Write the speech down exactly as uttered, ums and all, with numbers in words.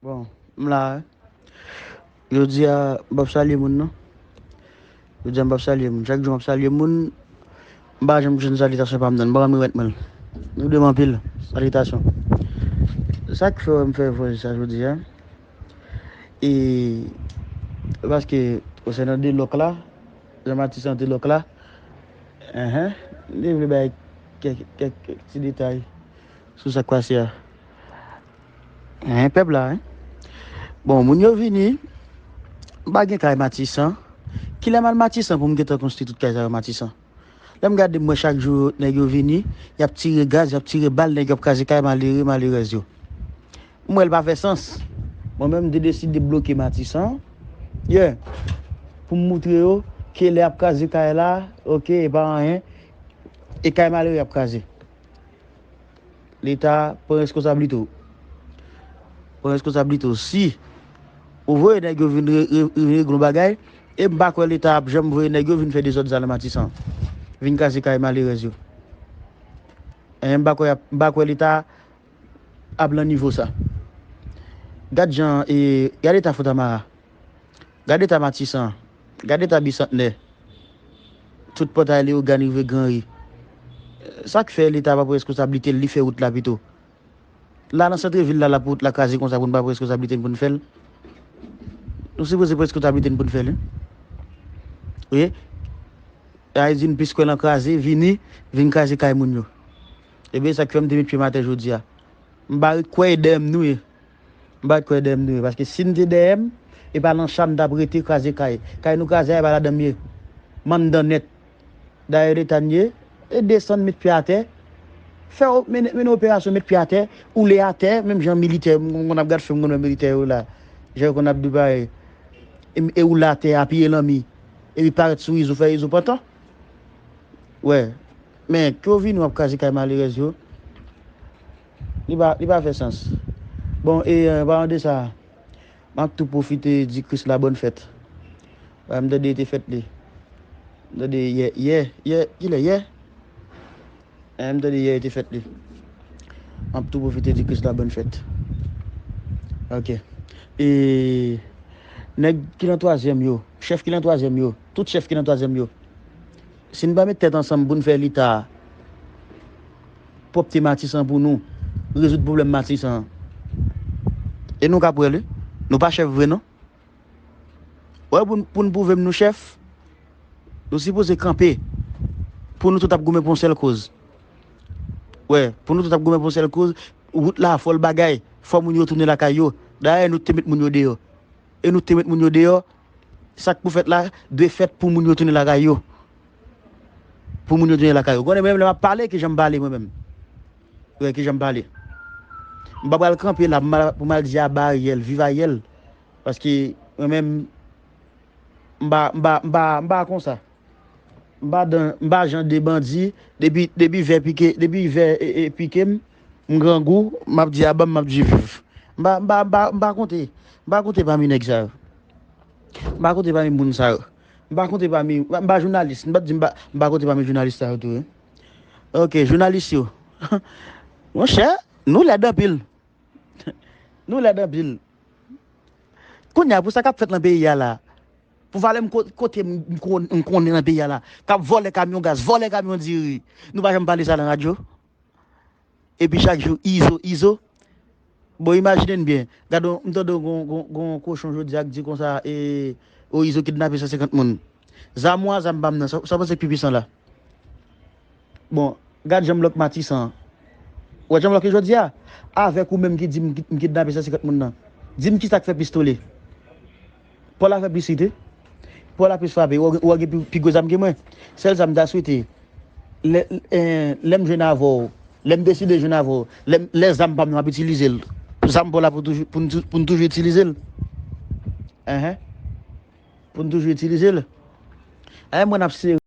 Bon, m la, wi. Jodi a, m p ap salye moun, non. Jodi a, m p ap salye moun. Chak jou, m ap salye moun. M pa janm jwenn salyitasyon pa m, non. M pa konn remèt mwen l. Nou de m anpil. Salyitasyon. Sa k fè m fè vwayaj sa jodi a, e, paske, konsènan de lòk la, jan Matisan te lòk la, enhen, m te vle bay kèk, kèk, kèk ti detay sou sa k pase a. Enhen, pèp la, wi. Bon, moun yo vini, m pa gen kay Matisan. Kilè m al Matisan pou m gentan konstwi tout kay sa yo Matisan? Lè m gade, m wè chak jou nèg yo vini, y ap tire gaz, y ap tire bal, nèg yo ap kraze kay malere, malerèz yo. M wè l pa fè sans. Mwen menm, m te deside bloke Matisan, yeah, pou m moutre yo ke lè y ap kraze kay la, oke, e pa anyen, e kay malere y ap kraze. Leta, pran reskonsablite w. Pran reskonsablite w. Si ou voye nèg yo vin re-, re-, vin regle yon bagay, e m pa kwè Leta ap janm voye nèg yo vin fè dezòd sa nan Matisan, vin kraze kay malerèz yo. E m pa kwè, m pa kwè Leta ap lan nivo sa. Gad jan, e, gad eta Fontamara. Gad eta Matisan. Gad eta Bisantnè. Tout pòtay Leyogàn rive Granri. Sa k fè Leta pa pran reskonsablite l, li fè wout la pito? La nan santrevil la, l ap wout la kraze konsa pou n pa pran reskonsablite n pou n fè l? Nou sipoze pran reskonsablite n pou n fè l, wi. Wi. Ayiti n plis kwè nan kraze, vini, vin kraze kay moun yo. Ebyen, sa k fè m te met pye m atè jodi a. M pa ret kwè e dèyè m nou ye. M pa ret kwè e dèyè m nou ye. Paske si n te dèyè m, e pa nan cha n t ap rete kraze kay. Kay nou kraze a, e pa ladan m ye. M anndan nèt. Dayè Leta n ye, e desann, met pye atè. Fè o-, mennen, mennen operasyon, met pye atè, oule atè, menm jan militè, m konn ap gad fim, m konn wè militè yo la. Jan yo konn ap di bagay. E, e oule atè, apiye lanmi. Epi parèt sou Izo, fè Izo pantan. Wè. Men, ke w vini w ap kraze kay malerèz yo. Li pa, li pa fè sans. Bon, e, an palan de sa, m ap tou pwofite di Chris la bòn fèt. Wè, m tande e te fèt li. M tande yè, yè, yè, kilè yè? Wè, m tande yè e te fèt li. M ap tou pwofite di Chris la bòn fèt. Oke. E nèg ki nan twazyèm yo, chèf ki nan twazyèm yo, tout chèf ki nan twazyèm yo, si n pa met tèt ansanm pou n fè Leta pwòpte Matisan pou nou, rezoud pwoblèm Matisan an, e nou k ap wè l, wi. Nou pa chèf vre, non. Wè, pou n, pou n pwouve m nou chèf, nou sipoze kanpe pou nou tout ap goumen pou yon sèl koz. Wè, pou nou tout ap goumen pou yon sèl koz, wout la, fò l bagay, fò moun yo tounen lakay yo. Dayè, nou te met moun yo deyò. E nou te met moun yo deyò, sa k pou fèt la, dwe fèt pou moun yo tounen lakay yo. Pou moun yo tounen lakay yo. Konnen mwen menm lè m ap pale, ki jan m pale mwen menm. Wè, ki jan m pale. M pa pral kanpe la pou m al, pou m al di aba Ariel, viv Ariel. Paske mwen menm, m pa, m pa, m pa, m pa konsa. M pa dan, m pa jan de bandi, depi, depi vè pike, depi vè, e, e, pike m, m grangou, m ap di aba, m ap di viv. M pa, m pa, m pa, m pa konte, m pa konte pami nèg sa yo. M pa konte pami moun sa yo. M pa konte pami, m pa jounalis. M pa di m pa, m pa konte pami jounalis sa yo tou, wi. Oke, jounalis yo. Monchè, nou lèd anpil. Nou lèd anpil. Kounye a, pou sa k ap fèt nan peyi a la, pou valè m ko-, kote m, m kon-, m konnen nan peyi a la, k ap vòlè kamyon gaz, vòlè kamyon diri, nou pa janm pale sa nan radyo? Epi chak jou, Izo, Izo. Bon, imajine n byen. Gade, m tande gon, gon, gon kochon jodi a k di konsa, e, o, Izo kidnape san senkant moun. Zam ou a zam pa m nan, sa, sa w panse k pi pwisan la? Bon, gad jan m lòk Matisan an. Ou wè jan m lòk li jodi a? Avèk ou menm ki di m ki, m kidnape san senkant moun nan. Di m kisa k fè plis tole? Pòl la fè plis rite. Pòl la plis frape. Ou, ou gen pi, pi gwo zam ke mwen. Sèl sa m ta swete, lè, eh, lè m jwenn avè w, lè m deside jwenn avè w, lè m, lè zam pa m nan, m ap itilize l. Zam Pòl la pou toujou, pou n tou-, pou n toujou itilize l. Enhen. Pou n toujou itilize l. Eh, mwen ap sere.